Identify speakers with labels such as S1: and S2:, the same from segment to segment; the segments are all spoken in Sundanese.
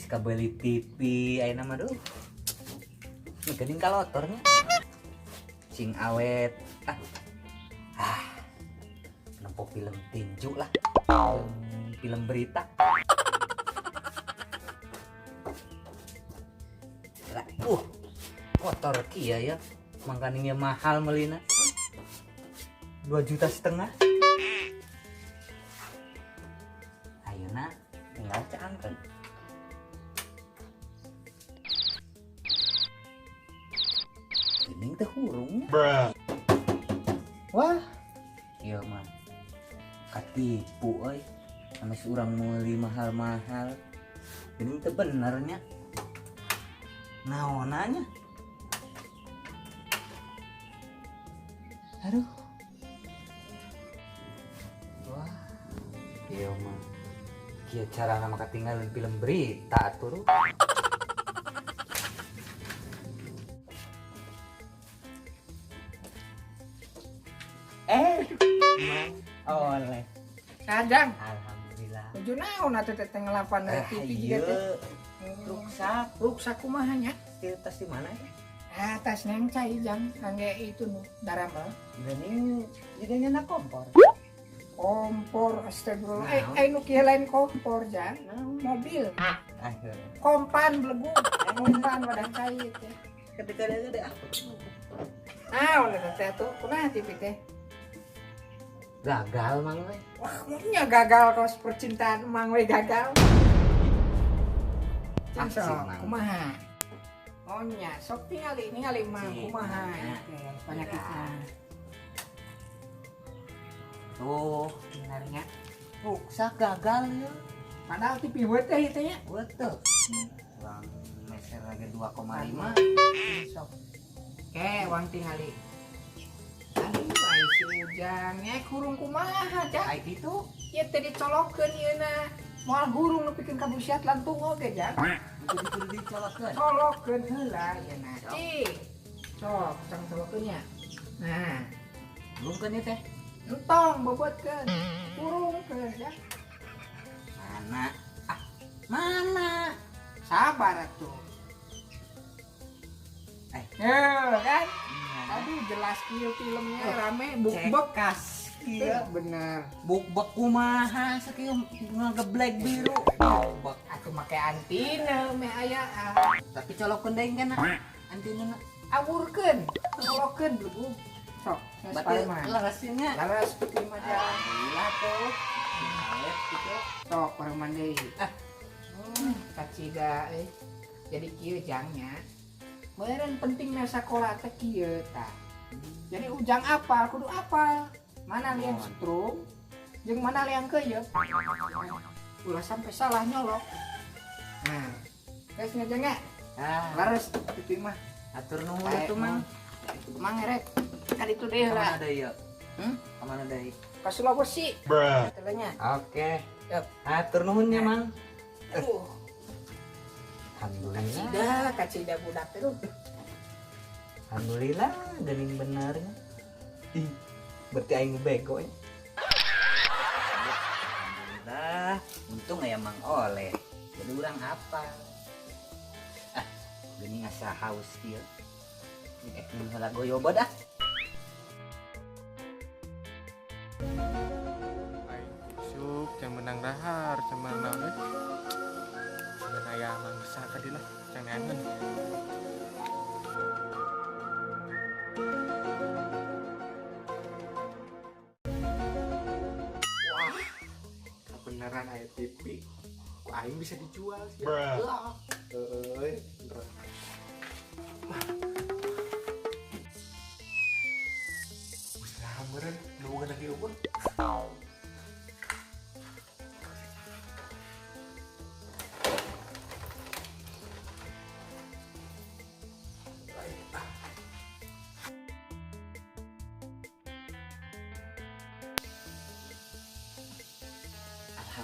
S1: Geus kabeuli TV ayeuna mah duh. Geuning kalotornya. Sing awet. Ah. Nempo film tinju lah. Film berita. Lah, kotor kieu ya. Mangkaningnya mahal melina. 2,5 juta. Ayeuna tinggal caangkeun. Geuning teh hurungnya. Wah, ieu mah katipu euy. Ames urang meuli mahal-mahal. Geuning teh benernya. Naonanya? Aduh. Wah, ieu mah kieu carana mah katinggalan film berita atuh. Oleh.
S2: Sajang.
S1: Alhamdulillah.
S2: Nuju naon atuh teh ngelapan TV juga teh.
S1: Ruksak.
S2: Ruksak kumaha nya?
S1: Ieu tas di mana ya?
S2: Ah, tas nang cai jang kangge itu nu daramel.
S1: Geuning jiga nyana kompor.
S2: Kompor astagfirullah. Nu kieu lain kompor jang. Mobil.
S1: Ah,
S2: Kompan belegu. Kompan wadah cai teh.
S1: Gede-gede ah.
S2: Naon eta teh atuh? Kumaha TV teh?
S1: Gagal mang we.
S2: Wah, maunya gagal kos percintaan mang we gagal.
S1: Ah,
S2: Sok kumaha? Oh nya, sok tingali ningali mang kumaha teh penyakitna.
S1: Tuh,
S2: benernya.
S1: Ruksak gagal ya.
S2: Padahal TV we teh ieu teh nya.
S1: Betul. Uang meser lagi 2,5.
S2: Sok. Ke, uang tingali. Aduh, ai si Ujang nya kurung kumaha jang.
S1: Ai kitu.
S2: Ieu teh dicolokeun ieuna. Moal hurung nepikeun ka busiat lantung oge jang.
S1: Kudu dicolokeun.
S2: Colokeun heula ieuna. Cing. Sok, cang colokeun nya. Nah,
S1: hurungkeun ieu teh.
S2: Entong bobotkeun. Hurungkeun jang.
S1: Mana? Ah, mana?
S2: Sabar atuh. Ya, kan? Aduh, jelas kieu filmnya rame bukbek
S1: kas.
S2: Iya, bener.
S1: Bukbek kumaha sakieu ngageblek biru. Bukbek
S2: atuh make antena meh aya.
S1: Tapi colokeun deui kana antena.
S2: Awurkeun, colokeun belegu. Sok,
S1: berarti leresnya.
S2: Leres kieu mah jang.
S1: Alhamdulillah tuh. Awet kitu.
S2: Sok pareman deui.
S1: Ah.
S2: Kacida euy. Jadi kieu jangnya. Meureun pentingna sakola teh kieu tah. Jadi Ujang apal, kudu apal. Mana liang setrum, jeung mana liang keuyeub. Ulah sampai salah nyolok. Nah, geus nya jang nya.
S1: Ah,
S2: leres kitu mah.
S1: Atur nuhun atuh mang.
S2: Mang erek ka ditu deui heula.
S1: Kamana deui ieu? Kamana deui?
S2: Ka Sulawesi.
S3: Bruh.
S2: Nya.
S1: Oke.
S2: Yep.
S1: Atur nuhun nya mang.
S2: Aduh.
S1: Alhamdulillah.
S2: Kacida budak teh.
S1: Alhamdulillah, geuning benernya. Ih, berarti aing bego ya. Alhamdulillah, untung aya Mang Oleh. Jadi urang apa? Ah, geuning asa haus kieu. Mun heula goyobod ah.
S4: Aing isuk can menang dahar, can menang naon deui. Ngan aya mangsa tadi lah, can neangan. Wah, kebenaran aya TV. Ku aing bisa dijual sih.
S3: Bruh.
S4: Euy, beneran. Wis lah meureun, nu boga lagi eueuh.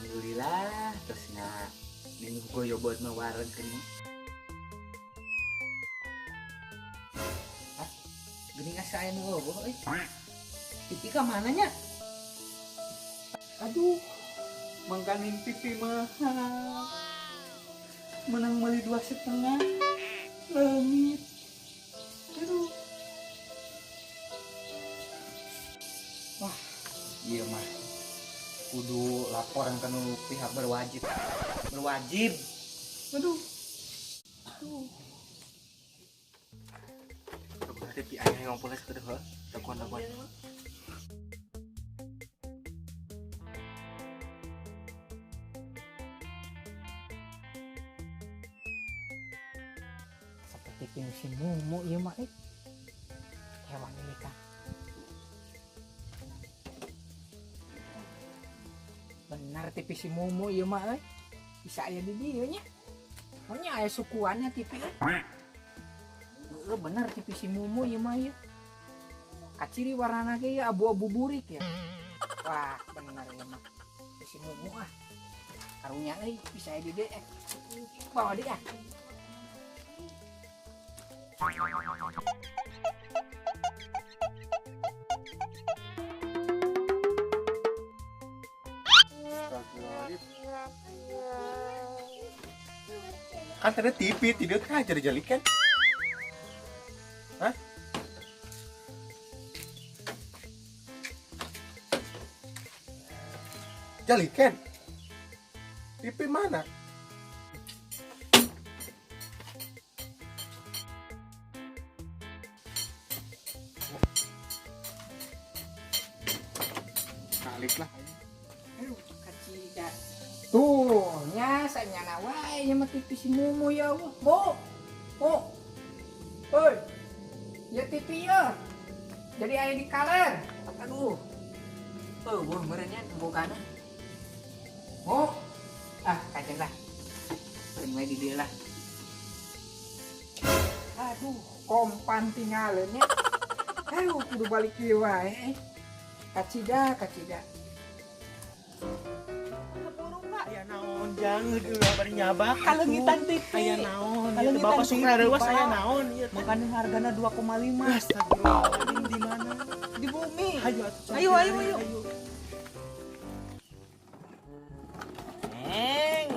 S1: Alhamdulillah, terus nggak minggu goyobot mah wareg gini. Ah, gini nggak saya nu eueuh euy. TV ka mana nya?
S4: Aduh, mangkaning TV mahal.
S1: Menang meuli 2,5. Leungit. Aduh. Wah, ieu mah kudu laporan ke nu pihak berwajib. Berwajib. Aduh. Aduh.
S4: Berarti pi aya ngumpul sakedeung heuh. Daguan-daguan.
S2: Seperti si Mumu ieu mah hewan ini kan. Benar TV si Mumu ieu mah euy. Bisa aya di dieu nya. Nya aya sukuannya TV euy. Heueuh bener TV si Mumu ieu mah ieu. Kaciri warnana ge ya abu-abu burik ya. Wah, bener ieu mah. TV si Mumu ah. Karunya euy bisa aya di dieu. Bawa deui ah.
S4: Kan tadi TV tidur kan jadi jalikan. Hah? Jalikan? TV mana? Kalik lah.
S2: Aduh, kacida. Tuh, nya sanyana wae nya mah TV si Mumu ya Allah. Bu. Bu. Hoi. Ya TV ya. Jadi aya di kaler. Aduh. Eueuh meureun nya bogana. Bu. Ah, kajen lah. Keun we di dieu lah. Aduh, kompan tingaleun nya. Aduh, kudu balik kieu wae. Kacida, kacida.
S4: Aya naon jang geus bari nyabak
S1: kalengitan TV.
S4: Aya naon? Bapak sok rareuwas aya naon ieu teh.
S1: Makanya hargana 2,5.
S4: Astagfirullahaladzim, di mana?
S2: Di bumi.
S4: Hayu atuh.
S1: Ayo ayo ayo. Neng.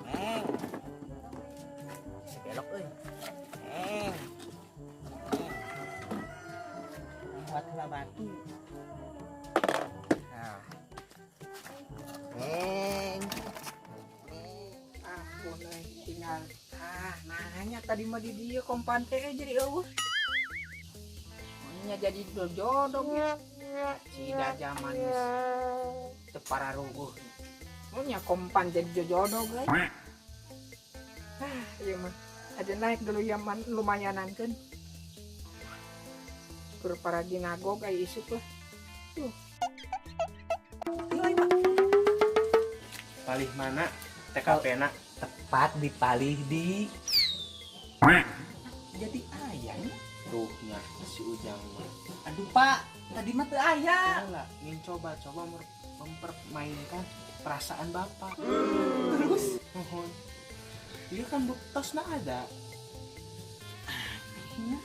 S1: Neng. Sebelok euy. Neng. Buat heula batu. Nah. Neng.
S2: Ampun euy, tinggal nanya tadi mah di dieu kompan teh jadi eueuh. Nya jadi jodoh ya. Cida zaman geus teu pararuguh. Nya kompan jadi jodoh guys. Ah, ieu mah aja naik dulu ya lumayanankeun. Keur para ginagog aya isuk lah. Tuh.
S4: Palih mana TKP-na?
S1: Tepat di palih di jadi ayah.
S4: Tuh nya si Ujang mah.
S1: Aduh Pak, tadi mah teu aya.
S4: Lah, ingin coba mempermainkan perasaan Bapak.
S1: Terus
S4: nuhun. Iya kan buktosna ada.
S1: Anehnya.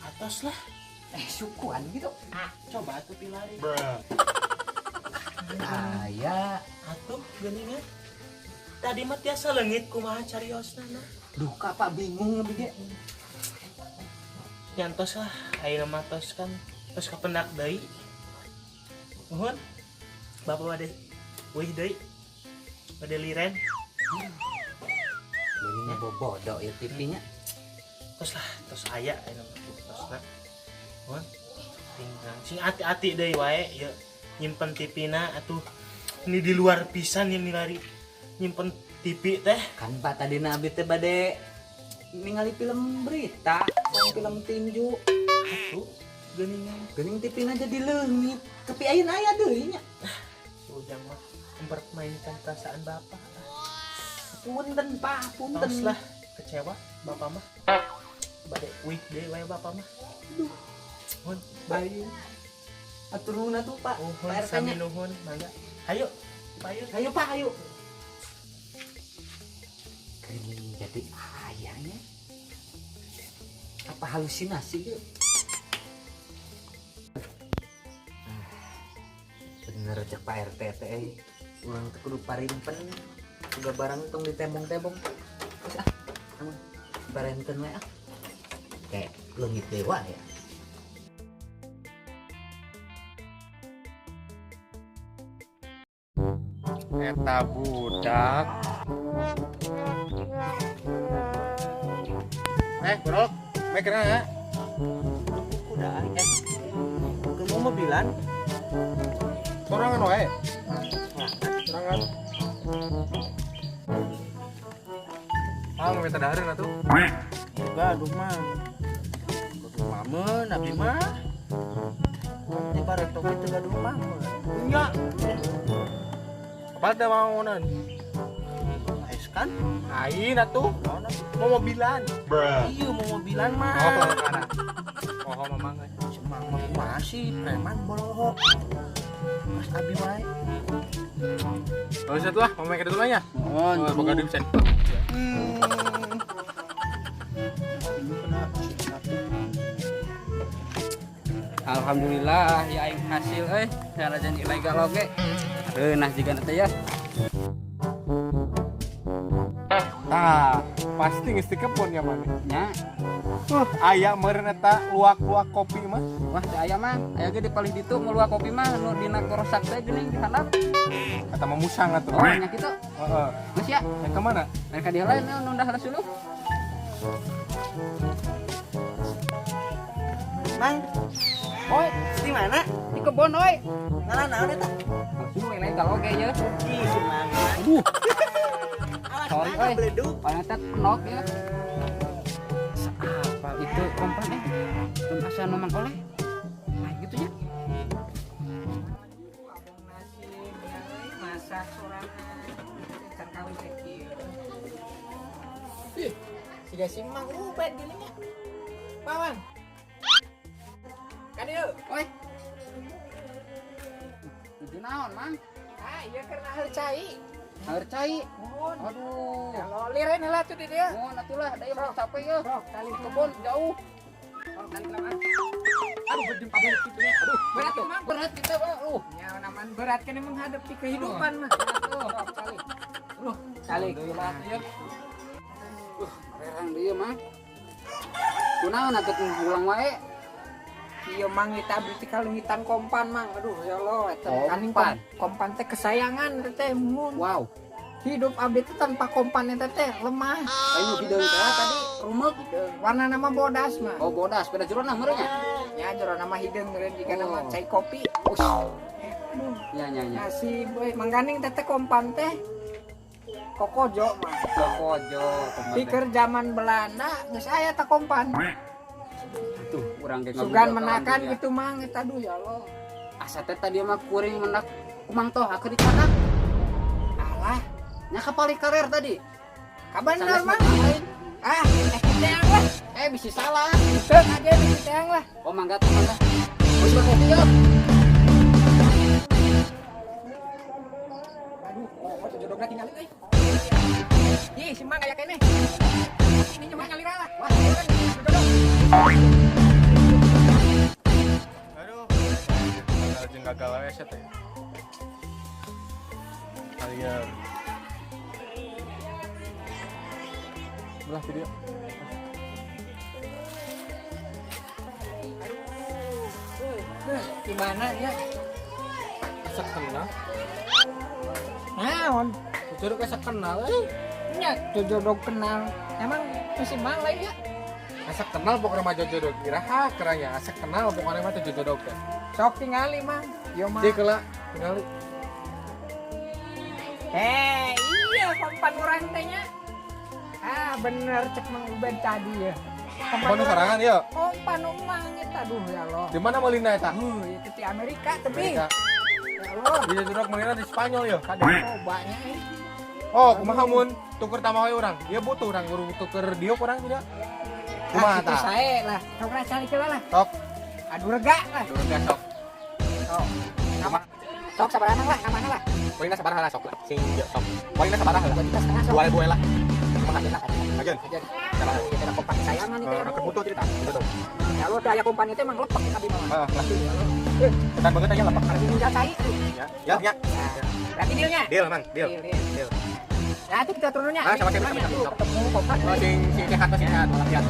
S4: Atos lah.
S1: Sukuan gitu.
S4: Coba atuh pilari.
S1: Aya
S4: atuh geuningan. Tadi mah tiasa leungit kumaha cariosna na.
S1: Duh, Kak, Pak bingung abi ge.
S4: Nyantos lah, ayeuna mah tos kan tos kapendak deui. Nuhun. Bapak bade wih deui. Bade liren.
S1: Jadi bobodo ya TV-nya.
S4: Tos lah, tos aya ayeuna mah tosna. Nuhun. Tinggal sing ati-ati deui wae ieu nyimpen TV-na atuh ini di luar pisan yang milari nyimpen TV teh.
S1: Kan Pak tadi na abi teh bade ningali film berita, film tinju.
S4: Atuh geuningan.
S1: Geuning TV-na jadi leungit. Tapi ayeuna aya deui nya.
S4: Si Ujang mah mempermainkan perasaan Bapak.
S1: Punten Pak, punten.
S4: Tos lah, kecewa Bapak mah. Bade wih deui wae Bapak mah.
S1: Aduh.
S4: Nuhun.
S1: Bayu. Atur nuhun atuh Pak.
S4: Nuhun sami nuhun, mangga. Ayo, Pak.
S1: Ayo Pak, ayo. Geuning jadi ayahnya. Apa halusinasi gitu? Bener cek Pak RT teh, urang teh kudu parimpen. Udah barang tong ditembong-tembong. Terus ah, kamu barenten we ah. Kayak leungit dewa ya.
S3: Eta budak. Bro, mek kena.
S4: Udah, mau mobilan?
S3: Sorangan wae. Sorangan. Ah, mau minta dahareun atuh.
S4: Gaduh mah. Gaduh mameun abdi mah. Di baretok itu gaduh mameun.
S3: Nya. Apa teh maonan?
S4: Ais kan?
S3: Lain atuh. Mau mobilan.
S4: Iya, mau mobilan mah.
S3: Oh, mamang.
S4: Semang mah masih preman bolohok. Mas abi wae.
S3: Oh, set lah, mau main dulu nya.
S4: Oh,
S3: boga duit sen.
S2: Alhamdulillah ya aing hasil euy, sanajan ilegal oge. Nah jiga teh ya.
S3: Tah, pasti geus di kebon ya maneh.
S2: Nya.
S3: Aya meureun eta luak-luak kopi mah.
S2: Wah, teu aya mah. Aya ge di paling ditu meluak kopi mah nu dina korosak teh geuning di handap.
S3: Eta mah musang atuh.
S2: Oh, nya kitu.
S3: Heeh.
S2: Geus ya.
S3: Rek ka mana?
S2: Rek ka dieu lain nu ndah suluh.
S4: Mang.
S2: Oi,
S4: di mana?
S2: Di kebon oi.
S4: Ngaran naon eta?
S2: Langsung ilegal oge ye.
S4: Ih, si Mang.
S2: Aduh.
S4: Awas
S2: Sorry,
S4: Mang,
S2: oi.
S4: beleduk.
S2: Paling teh kenok ya. Apa itu kompan belum asa nu Mang Oleh. Nah, gitu ya. Masak sorangan can kawin teh kieu. Ih, siga si Mang Ubed gini nya. Pawan. Ka dieu, oi. Nuju naon, Mang?
S5: Ah, iya karena air cai.
S2: Air cai.
S5: Mohon.
S2: Aduh.
S5: Kalau liren heula tuh di dia.
S2: Mohon atulah, da ieu mah capek ya.
S5: Sok, tali
S2: Kebon jauh.
S5: Sok, tali kelamaan.
S2: Aduh, berdiri gitu ya. Aduh,
S5: Berat tuh, Mang.
S2: berat kita, Pak.
S5: Ya, naman berat kan menghadapi kehidupan mah.
S2: Tuh,
S5: Sok, tali.
S2: Tali. Alhamdulillah tuh ya. Rerang deui mah. Kunaon atuh ulang wae?
S5: Iya Mang, kita berarti kalungitan kompan Mang. Aduh, ya Allah, eta
S2: Kompan.
S5: aning kompan teh kesayangan teh mun.
S2: Wow.
S5: Hidup abdi teh tanpa kompan eta teh lemah.
S2: Ayo hideung teh tadi rumek.
S5: Warna nama bodas mah.
S2: Oh, bodas, beda jerona meureun nya.
S5: Ya jerona mah hideung meureun jika nama
S2: Oh.
S5: cai kopi.
S2: Ush.
S5: Aduh,
S2: Ya nya nya.
S5: nasib euy mangganing teh teh kompan teh kokojo mah.
S2: Kokojo kompan.
S5: Pikir zaman Belanda geus aya tah kompan.
S2: Tuh, urang ge
S5: Sugan menakan gitu Mang eta aduh ya Allah.
S2: Asa teh tadi mah kuring mendak kumang toh aku dicatat.
S5: Alah,
S2: Nya kapali karer tadi.
S5: kabener
S2: Sanes
S5: Mang.
S2: lain.
S5: Ah, teang lah.
S2: Bisa salah.
S5: Teu aja bisi teang lah.
S2: Oh, mangga tuh mangga. Wis kopi yo.
S5: Aduh, oh, jodogna tinggalin euy. Ih, si Mang aya keneh. Ini nyaman nyalira lah. Wah, kan jodog.
S3: Aduh. Gagal jeung gagal we teh. Kalian. Belah video.
S5: Gimana ya?
S3: Asa kenal.
S5: Naon?
S3: Jodog asa kenal euy.
S5: Nya jodog kenal. Emang si Mang lain ya?
S3: Asa kenal pokoknya mah jodog iraha keranya. Asa kenal pokoknya mah teh jodog teh.
S5: Sok tingali Mang. Yo Mang.
S3: Jadi keula tingali.
S5: Iya kompan urang teh nya. Ah, bener cek Mang Ubed tadi ya.
S3: Kompan nu sorangan ieu.
S5: Kompan nu Mang eta aduh ya Allah.
S3: Di mana meulina eta?
S5: Itu di Amerika tebi.
S3: Amerika.
S5: Ya Allah.
S3: Di jodog meulina di Spanyol ya.
S5: Kada cobanya eh.
S3: Oh, kumaha mun tuker tambah we urang? Ieu butuh urang guru tuker diuk urang tidak? Kumaha
S5: Nah, itu
S3: tah?
S5: sae lah. Sok lah cari heula lah.
S3: Sok,
S5: Aduh rega lah.
S3: aduh rega sok.
S5: Sok. Sok sabaraha lah, kamana lah.
S3: Paling sabaraha lah sok lah. Sing ieu sok. Paling sabaraha lah.
S5: 2,5 juta sok.
S3: 2000 lah. Kumaha lah. Ajeun.
S5: Ajeun. Ieu teh kompan kesayangan ieu teh.
S3: Urang butuh cerita. Butuh.
S5: Ya Allah, teh aya kompan ieu teh emang lepek abi mah.
S3: Heeh, lah.
S5: Aduh, ya Allah.
S3: Tekan banget aja lepak.
S5: Kalau ninjal cai.
S3: Ya, ya, ya.
S5: Berarti dealnya?
S3: Deal, Mang, deal.
S5: Deal, deal.
S3: Deal.
S2: Nah, itu kita turunnya.
S3: Ah, sama-sama, sama-sama.
S2: Ketemu kompak.
S3: Oh, sing sing sehat, sing sehat walafiat.